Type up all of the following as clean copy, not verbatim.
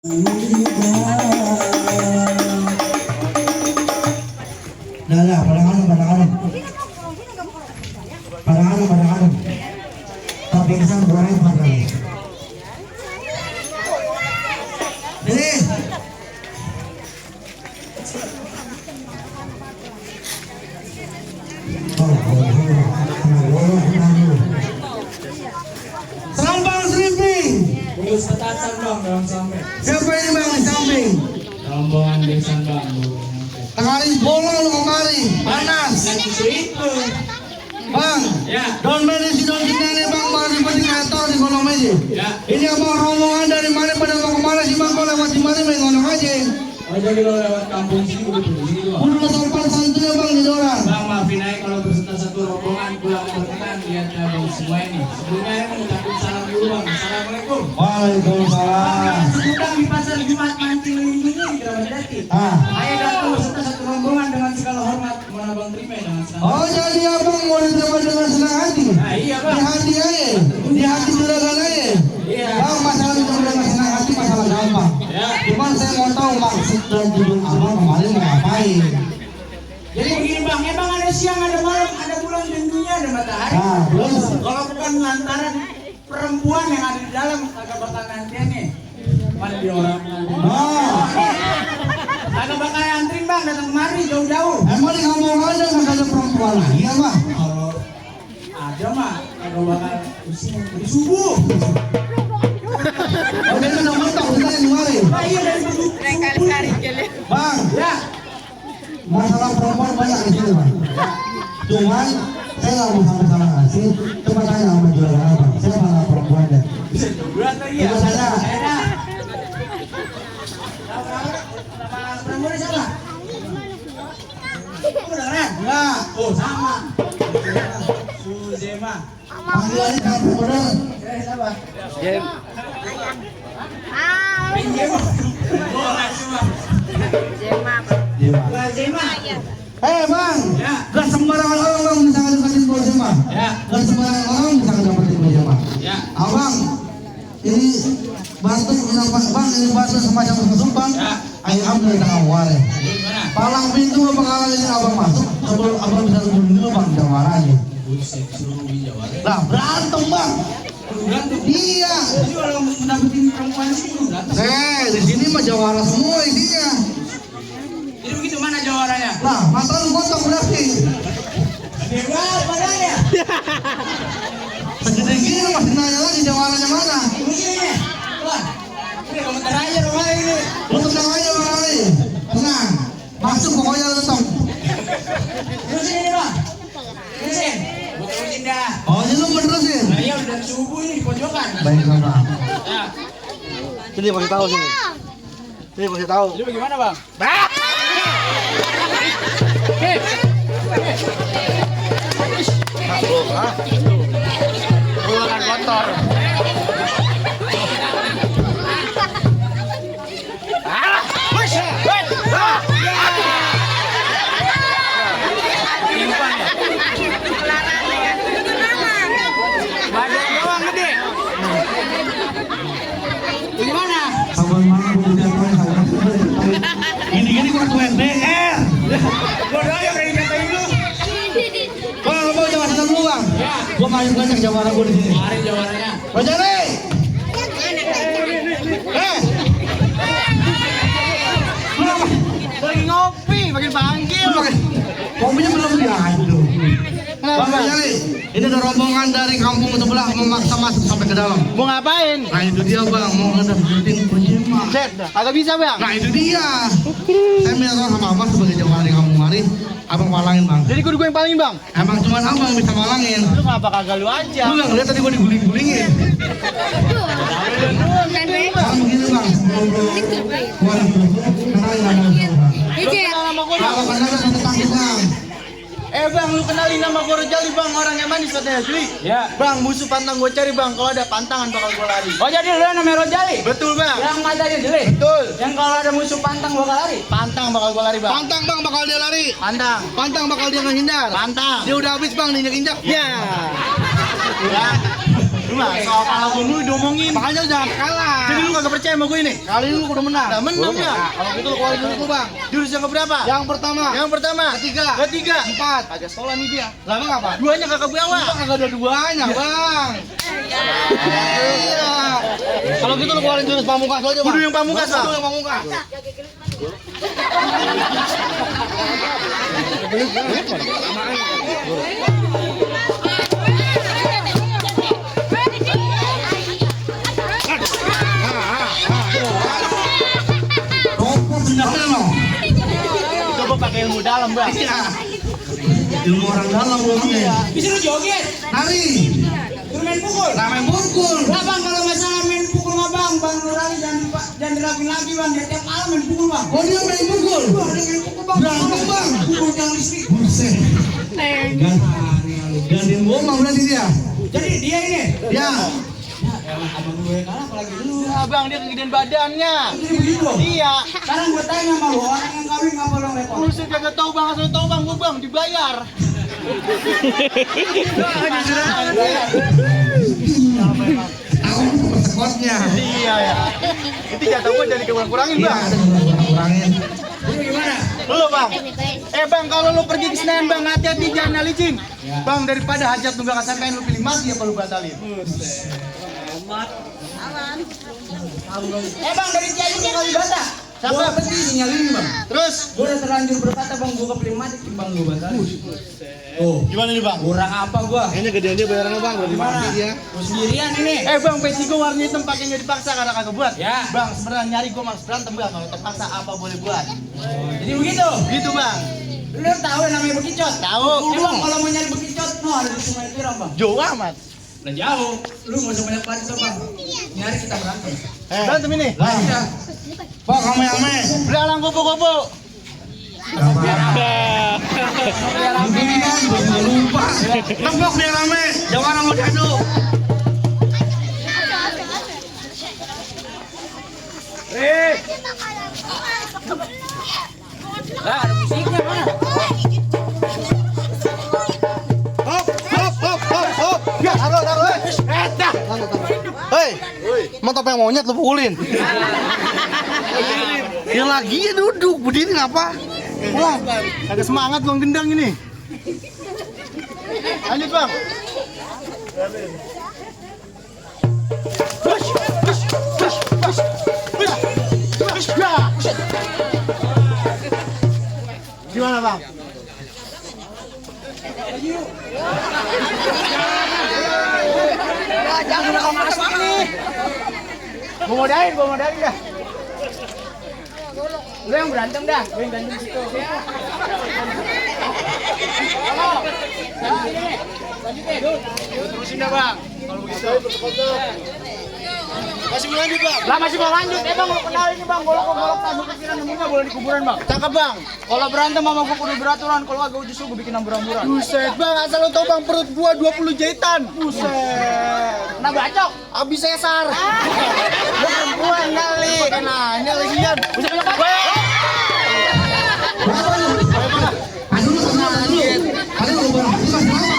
Nah, padang-padang. Tapi kesan goreng padang. Ini. Sambal serimping. Bungkus petasan bang dalam samping. Siapa ini bang di samping? Rombongan desa bang. Tengah bolong lu kemari, panas. Itu. Bang, Ya. don medisi don nih bang, baru penting atau di kolom aja. Ya. Ini abang rombongan dari mana pada mau kemana sih bang? Kalau lewat di mana main ngomong aja. Oh jadi kalau lewat kampung sini begitu di sini bang. Udah sopan santun ya bang di orang. Bang maafin aja kalau berserta satu rombongan pulang berkenan lihat bang semua ini. Sebelumnya saya mengucapkan salam dulu bang. Assalamualaikum. Waalaikumsalam. Sedang di pasar Jumat mancing lindungi di Keramat Jati. Saya datang beserta satu rombongan dengan segala hormat. Mana bang terima dengan senang. Oh jadi abang mau diterima dengan senang hati. Nah iya bang. Di hati aja, di hati juragan aja. Iya. Bang masalah itu dengan senang hati masalah gampang. Ya. Cuman saya mau tahu maksud dan tujuan abang kemarin mau ngapain. Jadi begini bang, emang ada siang, ada malam, ada bulan, tentunya ada matahari. Nah, terus? Kalau bukan lantaran perempuan yang ada di dalam agak bakal nantiannya. Mana dia orang? Agak bakal antri bang, datang kemari jauh-jauh. Emang di kampung ada nggak ada perempuan lagi ya bang? Kalau ada mah, agak bakal di subuh. Oh dia sudah mentok kita yang kemarin. Nah iya dari subuh. Bang, Ya, masalah perempuan banyak di sini bang. Cuman saya nggak mau sampai salah ngasih. Coba tanya sama juragan abang. Saya malah perempuan deh. bisa jauh lagi ya. Coba tanya. Saya nama perempuan siapa? Udah keren? Enggak. Oh sama. Suzema. Panggilannya kan bener. Siapa? Jem. Pinjam. Bola cuma. Zema. Bang, Ya. gak sembarangan orang bang bisa ngedeketin bola Zema. Ya. Gak sembarangan orang bisa ngedeketin bola Zema. Ya. Abang, ini bantu bilang bang ini bahasa semacam sumpang. Ya. Ayo ambil tengah wale. Gimana? Palang pintu bakalan ini abang masuk sebelum abang bisa sebelum dulu bang jawara aja. Buset, suruh Jawa. Lah berantem bang. Berantem. Iya. Jadi kalau mendapetin perempuan sih berantem. Di sini mah jawara semua isinya. Jadi begitu mana jawarannya? Nah, mata lu kotak berarti. Bebas padanya. Segede gini lu masih nanya lagi jawarannya mana? Begini. Wah. Ini komentar aja rumah ini. Lu tenang aja bang Ali. Tenang. Masuk pokoknya lu tetap. Terusin ini bang. Terusin. Gua terusin dah. Oh jadi lu menerusin? Nah iya udah subuh ini di pojokan. Baiklah bang. Ya. Sini kasih tahu sini. Sini kasih tahu. Jadi bagaimana bang? Ruangan kotor. Badan doang gede. Bagaimana? Sabar mana bu jatuhnya sabar. Gini gua tuh NDR. Bodoh ya kayak ngatain lu. Bang, mau jangan sedang dulu bang. Ya. Gua main banyak jawara gua di sini. Mari jawabannya. Rojali. Lu apa? Lagi ngopi, makin panggil. Kopinya belum diadu. Bang Rojali, ini ada rombongan dari kampung sebelah memaksa masuk sampai ke dalam. Mau ngapain? Nah itu dia bang, mau ngedapetin Kojima. Set, agak bisa bang. Nah itu dia. Saya minta tolong sama abang sebagai jawara di kampung mari. Abang malangin bang. Jadi kudu gue yang palingin bang. Emang cuma abang bisa malangin. Lu kenapa kagak lu aja? Lu nggak ngeliat tadi gua diguling-gulingin. Bang begini bang, gua kenalin nama gua. Kalau kenal satu tanggung bang. Bang, lu kenalin nama gue Rojali bang, orang yang manis katanya asli. Ya. Bang, musuh pantang gue cari bang, kalau ada pantangan bakal gue lari. Oh jadi lu namanya Rojali? Betul bang. Yang katanya jeli? Betul. Yang kalau ada musuh pantang bakal lari? Pantang bakal gue lari bang. Pantang bang bakal dia lari. Pantang. Pantang bakal dia ngehindar. Pantang. Dia udah habis bang, injak-injak. Ya. Ya. Cuma soal kalah gue mulu diomongin. Makanya jangan kalah. Jadi lu kagak percaya sama gue ini? Kali ini lu udah menang. Nah, menang ya. Kalau gitu lu keluarin dulu tuh, Bang. Jurus yang keberapa? Yang pertama. Ketiga. Empat. Agak sekolah nih dia. Lama ngapa? Duanya kakak gue awal. Bang kagak ada duanya, Bang. Iya. Kalau gitu lu keluarin jurus pamungkas aja, Bang. Kudu yang pamungkas, Bang. Kudu yang pamungkas. Kompor senjata lo. Coba pakai ilmu dalam, Bang. Ilmu orang dalam ngomongnya. Bisa lu joget, Nari. lu main pukul. Nah, main pukul. Nah bang, kalau masalah main pukul mah bang Nurali jangan diraguin lagi bang, dia tiap malam main pukul bang. Oh, dia main pukul. Dia main pukul bang. Berantem, Bang. Pukul yang listrik. Buset. Gantiin gua berarti dia. Jadi dia ini. Ya. Abang gue kalah apalagi lu. Ah, Bang, dia kegedean badannya. Jadi begitu. Iya. Sekarang gue tanya sama lu, orang yang kawin ngapa lu repot? Buset kagak tahu, Bang. Asal tahu, Bang. Gua, Bang, dibayar. Aku persekotnya. Iya ya. Itu jatuh gua jadi kurang-kurangin, Iya, Bang. kurangin. Jadi gimana? Lu, Bang. Bang, kalau lu pergi ke Senayan, Bang, hati-hati jangan licin. Bang, daripada hajat lu gak kesampean, lu pilih mati apa lu batalin? Bang, dari Ciayu ke Kalibata. Siapa? Gua pasti sinyalin bang. Terus, Gue udah terlanjur berkata bang, gue kepilih mati bang gue batalin. Oh, gimana nih, Bang? Kurang apa gua? Kayaknya gedean dia bayarannya, Bang. Udah Gimana? dimati dia. Gue sendirian ini. Bang, peci gua warna hitam pakai nggak dipaksa karena kagak buat. Ya. Bang, sebenarnya nyari gua malas berantem, Bang. Kalau terpaksa apa boleh buat. Jadi begitu. Gitu, Bang. Lu tahu yang namanya bekicot? Tahu. Bang, kalau mau nyari bekicot, no ada di Sungai Tiram bang. Jauh amat. Udah jauh. Lu nggak usah banyak bacot bang. Nyari kita berantem. Berantem ini. Iya. Pak kamu yang me. Belalang kupu-kupu. Begini kan, jangan lupa. Tembok dia rame, jangan orang mau diaduk. Ada musiknya mana? Hop. Ya, taruh. Hei, mau topeng monyet lu pukulin. Yang lagi ya duduk, berdiri ngapa? Wah, agak semangat gua gendang ini. Lanjut, Bang. Gimana, Bang? Jangan udah masuk nih. Gua modain dah. Lu yang berantem dah, gue yang gantung situ. Terusin dah, Bang. Kalau begitu. Masih mau lanjut, Bang? Lah masih mau lanjut. Bang, lu kenal ini, Bang. Golok tanduk ke kiri nemunya boleh di kuburan, Bang. Cakep, Bang. Kalau berantem sama gua kudu beraturan, kalau agak justru gua bikin amburan-amburan. Buset, Bang. Asal lu tau, Bang, perut gua 20 jahitan. Buset. Kena bacok. Abis sesar. Gua perempuan kali. Pakai nanya lagian. Buset, Aduh, lu sama dulu. Kalian lu berhenti mas kenapa?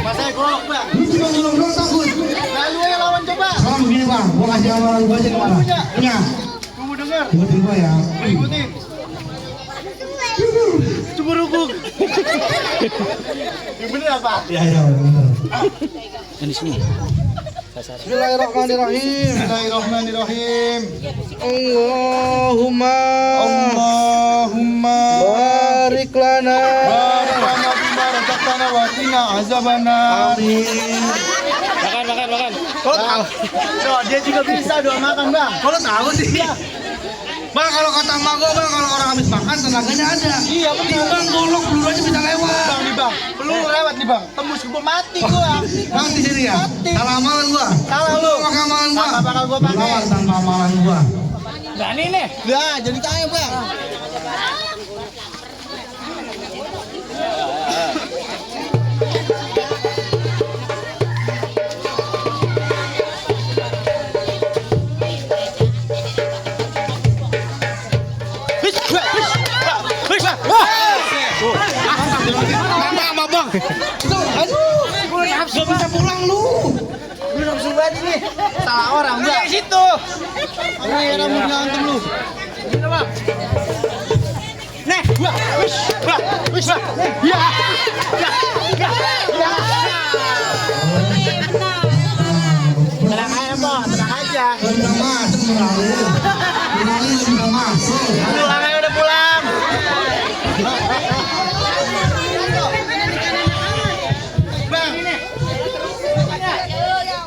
Masanya golok, Bang. Lu cuma ngomong doang takut. Lalu yang lawan coba. Sekarang begini bang, gua kasih amalan gua aja kemana? Punya. Gua mau denger. Ikutin gua ya. Ikutin. Cuburukuk. Yang bener apa? Ya bener. Bismillahirrahmanirrahim. Bismillahirrahmanirrahim. Allahumma barik lana. Barakana bima razaqtana wa qina azabannar. Amin. Makan. Kalau tahu, Dia juga bisa doa makan, Bang. kalau tahu sih. Bang, kalau kata emak gua, Bang, kalau orang habis makan tenaganya ada. Iya, benar. Bang, golok peluru aja bisa lewat. Bang nih, Bang. Peluru lewat nih, Bang. Tembus ke gua mati gua. Bang di sini ya. Mati. Salah amalan gua. Salah lu. Pakai amalan gua. Kagak bakal gua pakai. Lawan tanpa amalan gua. Berani nih. Lah, jadi tanya, Bang. Bang. Aduh, gak bisa pulang lu. berarti nih. Salah orang, Bang. Dari situ. Ini rambutnya antum lu. Gini, Bang. Nih, wah, wish, wah, wish, wah. Ya. Ya. Ya. Tenang aja, Bang. Tenang aja. Udah masuk Nurali udah masuk. Pulang aja udah pulang. Bang.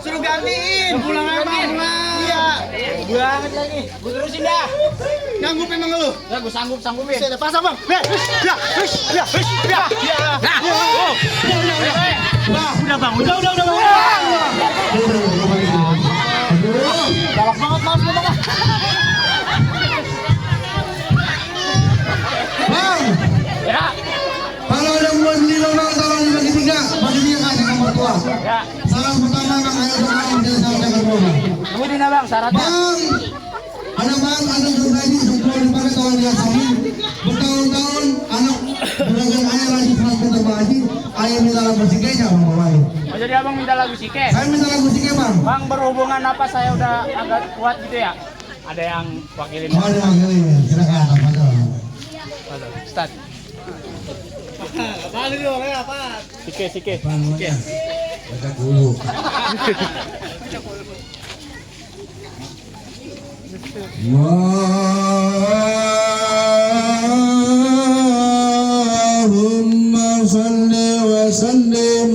Suruh gantiin. Pulang aja, Bang. Iya. Banget lagi. Gue terusin dah. Nganggup emang lu. Ya, gue sanggupin. Saya pasang, Bang. Ya. Udah, Bang. Udah. Galak banget, maaf lu, Bang. Bang, Ya. kalau udah mulai beli orang tolong dibagi tiga kasih nomor tua. Ya. Salam pertama Bang Ayo Bang dari sampai ke rumah. Sebutin dah, Bang, syaratnya. Bang, ada berbagi sebelum dipakai tahun dia kami bertahun-tahun anak belajar ayah lagi selalu terbagi ayah minta lagu sikenya Bang Bapak. Oh, jadi Abang minta lagu sike. Saya minta lagu sike Bang. Bang, berhubungan apa saya udah agak kuat gitu ya? Ada yang wakilin. Oh ada lagi silakan apa tuh. Halo, start. Apaan itu? Apa? Sike. Bang, baca dulu. Allahumma salli wa sallim.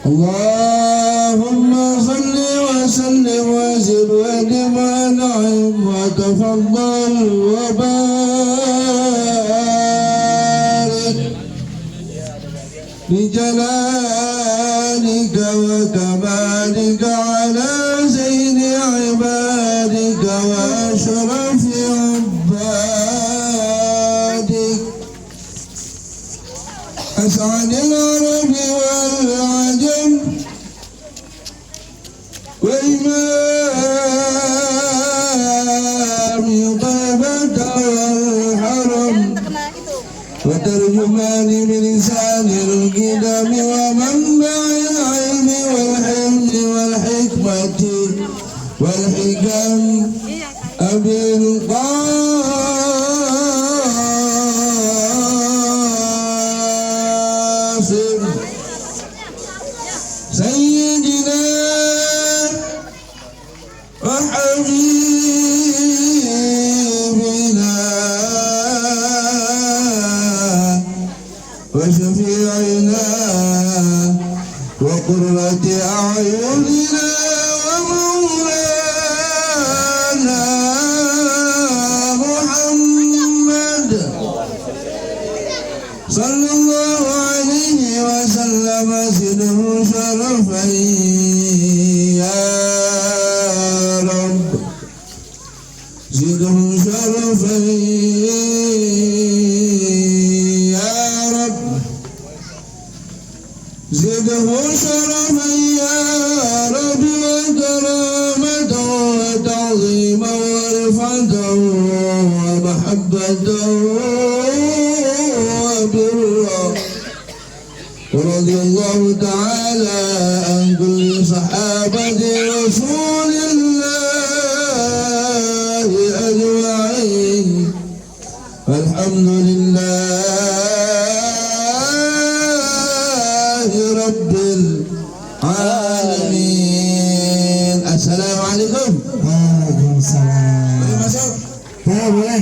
Allahumma salli wa sallim wa zid wa dim wa an'im wa tafaddal wa barik bi jalalika wa kamalika ala عبادك وأشرف عبادك أسعد العرب والعجم وإمام طيبة والحرم وترجمان بلسان القدم ومنبع العلم والحلم والحكمة والحكم أبي القاسم سيدنا وحبيبنا وشفيعنا وقرة أعيننا صلى الله عليه وسلم زده شرفا يا رب زده شرفا يا رب زده شرفا يا رب وكرامة وتعظيما ورفعة ومحبة ورضي الله تعالى عن كل صحابة رسول الله أجمعين الحمد لله رب العالمين. Assalamualaikum. Waalaikumsalam. Boleh masuk? Boleh.